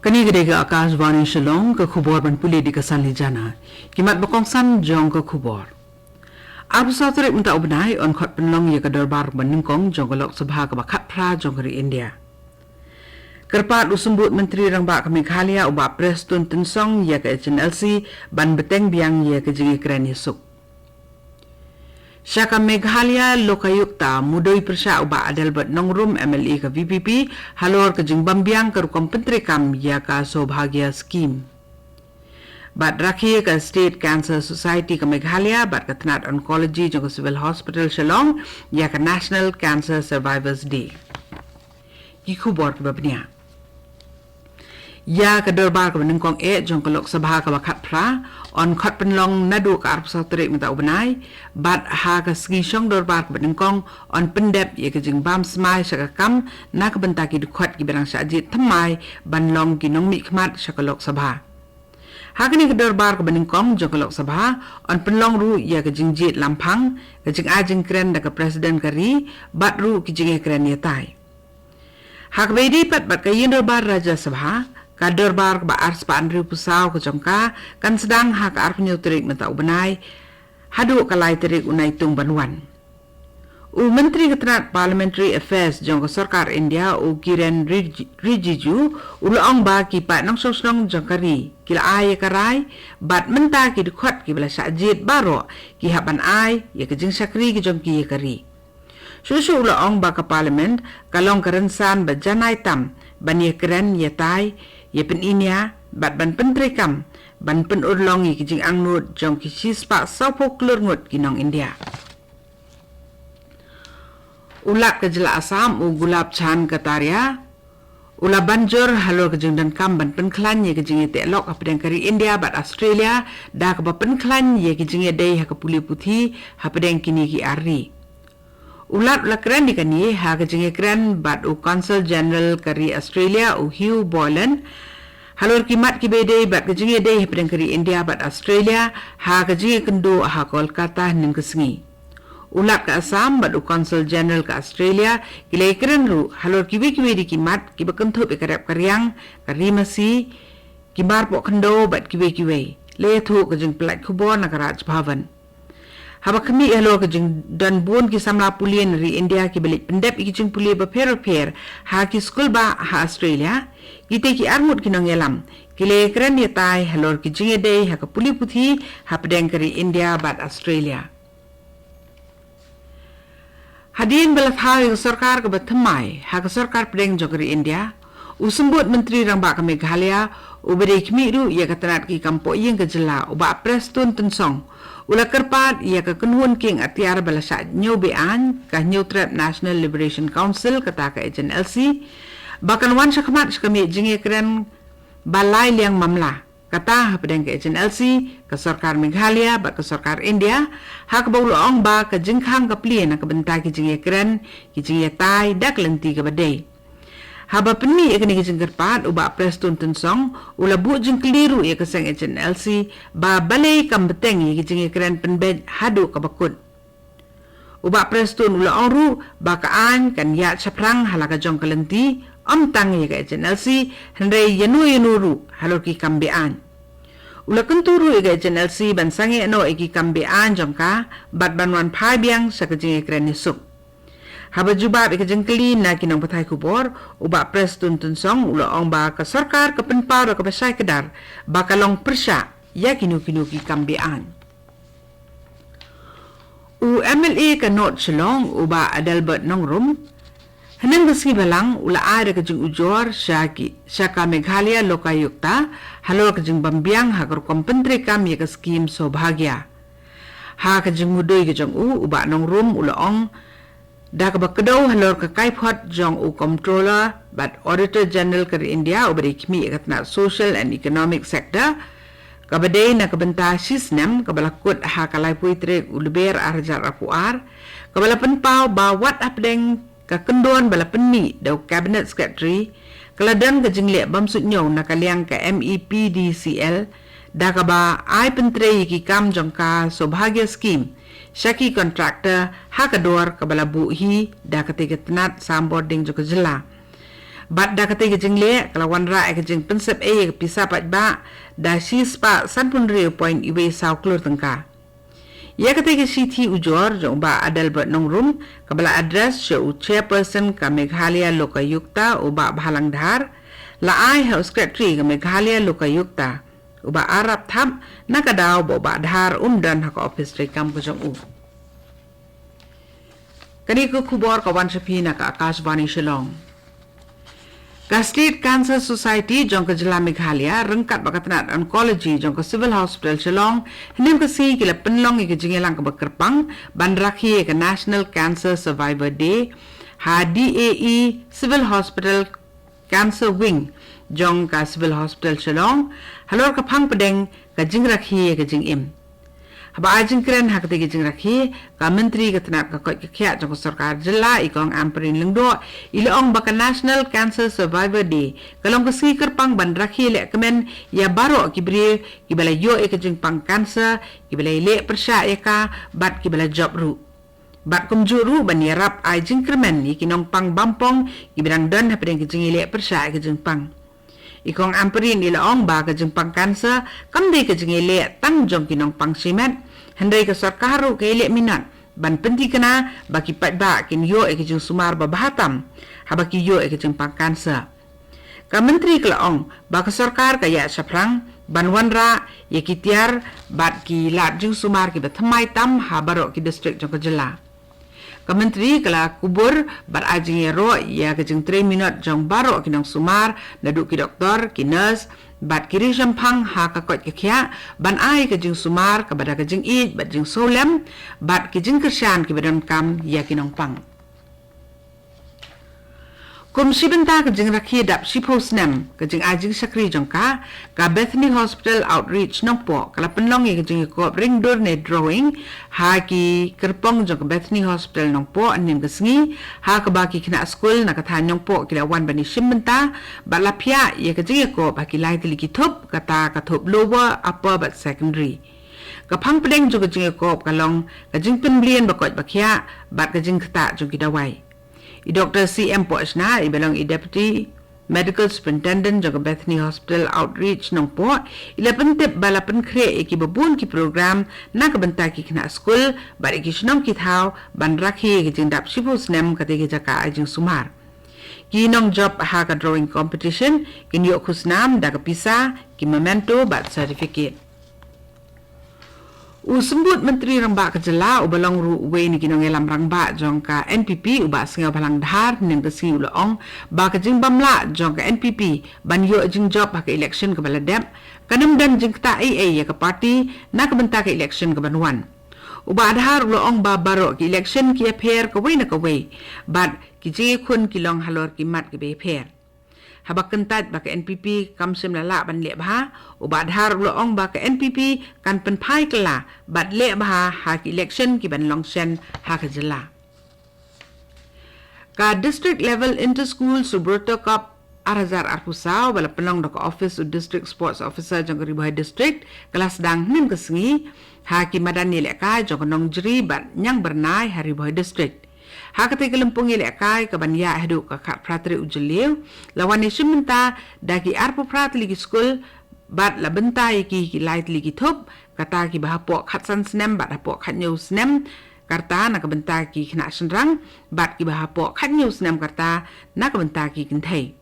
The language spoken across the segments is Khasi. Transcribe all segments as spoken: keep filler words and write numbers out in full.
Kane ka dei ka Akashvani Shillong, ka khubor ban pule da ka Sanli Jana. Ki mat ba kongsan jong ka khubor. Arphew saw tarik mynta u bnai yn khot pynlong ïa ka dorbar ba nyngkong jong ka Lok Sabha kaba khatphra jong ka ri India. Kyrpad u Symbud Myntri Rangbah ka Meghalaya u Bah Prestone Tynsong ïa ka H N L C ban bteng biang ïa ka jingïakren ïasuk. Sha ka Meghalaya Lokayukta mudui pyrshah u Bah Adelbert Nongrum M L A ka V P P halor ka jingbym biang ka rukom pyntreikam ïa ka Saubhagya Scheme. Bad rakhe ka State Cancer Society ka Meghalaya bad ka tnat Oncology jong ka Civil Hospital Shillong ïa ka National Cancer Survivors Day. Ki khubor kiba bniah. Ïa ka dorbar kaba nyngkong eh jong ka Lok Sabha kaba khatphra yn khot pynlong naduh ka arphew saw tarik mynta u bnai, bad ha ka sngi shong dorbar kaba nyngkong yn pyndep ïa ka jingbam smai sha ka kam na ka bynta ki dkhot kiba dang shah jied thymmai ban long ki nongmihkhmat sha ka Lok Sabha. Ha kane ka dorbar kaba nyngkong jong ka Lok Sabha yn pynlong ruh ïa ka jingjied lamphang, ka jingai jingkren da ka President ka ri bad ruh ki jingïakren ïatai. Ha kaba ïadei pat bad ka ïing dorbar Rajya Sabha, ka dorbar kaba arspah hynriewphew saw ka jong ka kan sdang ha ka arphew hynñiew tarik mynta u bnai haduh ka lai tarik u Naitung ban wan. U Myntri ka tnat Parliamentary Affairs jong ka Sorkar India u Kiren Rij- Rijiju u la ong ba ki paid nongshong shnong jong ka ri ki la ai ïa ka rai bad mynta ki dkhot kiba la shah jied baroh ki hap ban ai ïa ka jingshakri ka jong ki ïa ka ri. Shuh shuh u la ong ba ka Parliament ka long ka rynsan ba janai tam ban ïakren ïatai, ïa pyninia bad ban pyntreikam ban pynurlong ïa ki jingangnud jong ki shispah sawphew klur ngut ki nong India. U Lat ka jylla Assam u Gulab Chand Kataria u la ban jur halor ka jingdonkam ban pynkhlaiñ ïa ka jingïateh lok hapdeng ka ri India bad Australia da kaba pynkhlaiñ ïa ki jingïadei ha ka pule puthi hapdeng kine ki ar ri. U Lat u la kren ïa kane ha ka jingïakren bad u Consul General ka ri Australia u Hugh Boylan halor ki mat kiba ïadei bad ka jingïadei hapdeng ka ri India bad Australia ha ka jingïakynduh ha Kolkata hynnin ka sngi. U Lat ka Assam bad u Consul General ka Australia ki la ïakren ruh halor kiwei kiwei de ki mat kiba kynthup ïa ka rep ka riang, ka ri masi, ki marpoh khyndew bad kiwei kiwei, la ïathuh ka jingpynlait khubor na ka Raj Bhavan. Haba khmih halor ka jingdon bun ki samla pule na ri India kiba leit pyndep ïa ki jingpule bapher bapher ha ki skulbah ha Australia, kitei ki ar ngut ki nongïalam ki la ïakren ïatai halor ki jingïadei ha ka pule puthi hapdeng ka ri India bad Australia. Hadien ba la thaw ïa ka sorkar kaba thymmai ha ka sorkar pdeng jong ka ri India, u Symbud Myntri Rangbah ka Meghalaya uba dei khmih ruh ïa ka tnat ki kam pohïing ka jylla u Bah Prestone Tynsong u la kyrpad ïa ka kynhun kieng atiar ba la shah ñiew be-aiñ ka Hynñiewtrep National Liberation Council kata ka H N L C ba kan wan shakhmat sha ka miej jingïakren ba lai liang mamla. Kata hapdeng ka H N L C, ka sorkar Meghalaya bad ka sorkar India ha kaba u la ong ba ka jingkhang ka plie na ka bynta ki jingïakren ki jingïatai da ka lynti kaba dei. Haba pynmih ïa kane ka jingkyrpad u Bah Prestone Tynsong u la buh jingkylli ruh ïa ka seng H N L C ba balei kam bteng ïa ki jingïakren pynbeit haduh kaba kut. U Bah Prestone u la ong ruh ba ka aiñ kan ïaid shaphrang ha la ka jong ka lynti, ym tang ïa ka H N L C hynrei ïano ïano ruh halor ki kam be-aiñ. U la kyntu ruh ïa ka H N L C ban sangeh noh ïa ki kam be-aiñ jong ka bad ban wan phai biang sha ka jingïakren ïasuk. Haba jubab ïa ka jingkylli na ki nongpathai khubor, u Bah Prestone Tynsong u la ong ba ka sorkar ka pynpaw da kaba shai kdar ba ka long pyrshah ïa kino kino ki kam be-aiñ. U M L A ka North Shillong u Bah Adelbert Nongrum hynnin ka sngi balang u la ai da ka jingujor sha ki sha ka Meghalaya Lokayukta halor ka jingbym biang ha ka rukom pyntreikam ïa ka skim Saubhagya. Ha ka jingmudui ka jong u, u Bah Nongrum u la ong da kaba kdew halor ka kaiphod jong u Comptroller bad Auditor General ka ri India uba dei khmih ïa ka tnat Social and Economic Sector kaba dei na ka bynta shisnem kaba la kut ha ka laiphew tarik u Lber arhajar arphew ar, kaba la pynpaw ba wat hapdeng ka kyndon ba la pynmih da u Cabinet Secretary ka la don ka jingleh bym suidñiew na ka liang ka M E P D C L da kaba ai pyntrei ïa ki kam jong ka Saubhagya Scheme sha ki contractor ha ka dor kaba la buh hi da katei ka tnat sambording jong ka jylla. Bad da katei ka jingleh ka la wanrah ïa ka jingpynsep ei ïa ka pisa paidbah da shispah sanphew hynriew point wei saw klur tyngka. Ïa katei ka shithi ujor jong u Bah Adelbert Nongrum, kaba la address sha u Chairperson ka Meghalaya Lokayukta u Bah Bhalang Dhar, la ai ha u Secretary ka Meghalaya Lokayukta u Bah Arap Thap, na ka daw ba u Bah Dhar um don ha ka ophis treikam ka jong u. Kane ka khubor ka wan sha phi na ka Akashvani Shillong. Ka State Cancer Society jong ka jylla Meghalaya ryngkat bad ka tnat Oncology jong ka Civil Hospital Shillong, hynne ka sngi ki la pynlong ïa ka jingïalang kaba kyrpang ban rakhe ïa ka National Cancer Survivor Day ha D A E Civil Hospital Cancer Wing jong ka Civil Hospital Shillong, halor ka phang pdeng ka jingrakhe ïa ka jingim. Haba ai jingkren ha katei ka jingrakhe, ka Myntri ka tnat ka koit ka khiah jong ka sorkar jylla, i Kong Ampareen Lyngdoh, i la ong ba ka National Cancer Survivor Day ka long ka sngi kyrpang ban rakhe lehkmen ïa baroh ki briew kiba la ïoh ïa ka jingpang cancer, kiba la ïaleh pyrshah ïa ka bad kiba la jop ruh. Bad kumjuh ruh ban ïarap ai jingkyrmen ïa ki nongpang bampong kiba dang don hapdeng ka jingïaleh pyrshah ïa ka jingpang. I Kong Ampareen i la ong ba ka jingpang cancer kam dei ka jingïaleh tang jong ki nongpang shimet, hynrei ka sorkar ruh ka ïaleh minot ban pynthikna ba ki paidbah kin ïoh ïa ka jingsumar babha tam haba ki ïoh ïa ka jingpang cancer. Ka Myntri ka la ong ba ka sorkar ka ïaid shaphrang ban wanrah ïa ki tiar bad ki lad jingsumar kiba thymmai tam ha baroh ki district jong ka jylla. Ka Myntri ka la kubur bad ai jingïaroh ïa ka jingtrei minot jong baroh ki nongsumar, naduh ki doktor, ki nurse bad ki riewshemphang ha ka koit ka khiah, ban ai ka jingsumar kaba da ka jingïeit bad jingsngewlem bad ki jingkyrshan kiba donkam ïa ki nongpang. Kum shi bynta ka jingrakhe dap shiphew snem ka jingai jingshakri jong ka, ka Bethany Hospital Outreach Nongpoh ka la pynlong ïa ka jingïakop ring dur ne drawing ha ki kyrpong jong ka Bethany Hospital Nongpoh hynne ka sngi, ha kaba ki khynnah skul na ka thaiñ Nongpoh ki la wan ban ïashim bynta bad la phiah ïa ka jingïakop ha ki lai tylli ki thup, kata ka thup lower, upper bad secondary. Ka phang pdeng jong ka jingïakop ka long ka jingpynblien ba koit ba khiah bad ka jingktah jong ki dawai. I Doktor C M Pohshna, iba long i Deputy Medical Superintendent jong ka Bethany Hospital Outreach Nongpoh, i la pyntip ba la pynkhreh ïa kiba bun ki program na ka bynta ki khynnah skul bad ïa ki shnong ki thaw ban rakhe ïa ka jingdap shiphew snem katei ka jaka ai jingsumar. Ki nongjop ha ka drawing competition kin ïoh khusnam da ka pisa, ki memento bad certificate. U Symbud Myntri Rangbah ka jylla, uba long ruh uwei na ki nongïalam rangbah jong ka N P P, u Bah Sniawbhalang Dhar, hynne ka sngi u la ong ba ka jingbymlah jong ka N P P ban ïoh jingjop ha ka election kaba la dep kan ym don jingktah ei ei ïa ka party na ka bynta ka election kaban wan. U Bah Dhar u la ong ba baroh ki election ki ïapher kawei na kawei bad ki jingïakhun ki long halor ki mat kiba ïapher. Haba kyntait ba ka N P P kam shym la lah ban leh bha, u Bah Dhar u la ong ba ka N P P kan pynphai kylla bad leh bha ha ki election kiban long shen ha ka jylla. Ka District Level Inter-School Subroto Cup ar hajar arphew saw, ba la pynlong da ka office u District Sports Officer jong ka Ri Bhoi District, ka la sdang hynne ka sngi ha ki madan ïalehkai jong ka Nongjri bad Niangbyrnai ha Ri Bhoi District. Ha katei ka lympung ïalehkai kaban ïaid haduh ka khatphra tarik u Jylliew, la wan ïashim bynta da ki arphew phra tylli ki skul bad la bynta ïa ki ha ki lai tylli ki thup, kata kiba hapoh khatsan snem bad hapoh khathynñiew snem ka rta na ka bynta ki khynnah shynrang bad kiba hapoh khathynñiew snem ka rta na ka bynta ki kynthei.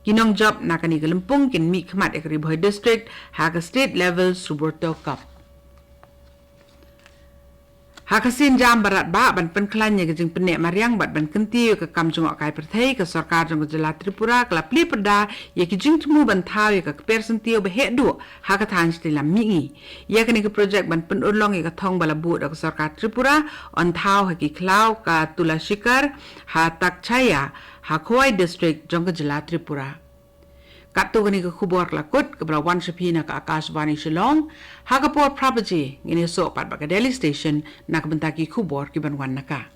Ki nongjop na kane ka lympung kin mihkhmat ïa ka Ri Bhoi District ha ka State Level Subroto Cup. Ha ka sienjam ba radbah ban pynkhlaiñ ïa ka jingpynneh mariang bad ban kyntiew ïa ka kam jngohkai pyrthei, ka sorkar jong ka jylla Tripura ka la plie pyrda ïa ki jingthmu ban thaw ïa ka kper syntiew ba heh duh ha ka thaiñ Shnei Lam Mihngi. Ïa kane ka projek ban pynurlong ïa ka thong ba la buh da ka sorkar Tripura yn thaw ha ki khlaw ka Tulashikar ha Takchaya ha Khowai District jong ka jylla Tripura. Katto kane ka khubor ka la kut, kaba la wan sha phi na ka Akashvani Shillong. Ha ka por phra baje ngin ïasoh pat bad ka Delhi Station na ka bynta ki khubor kiban wan na ka.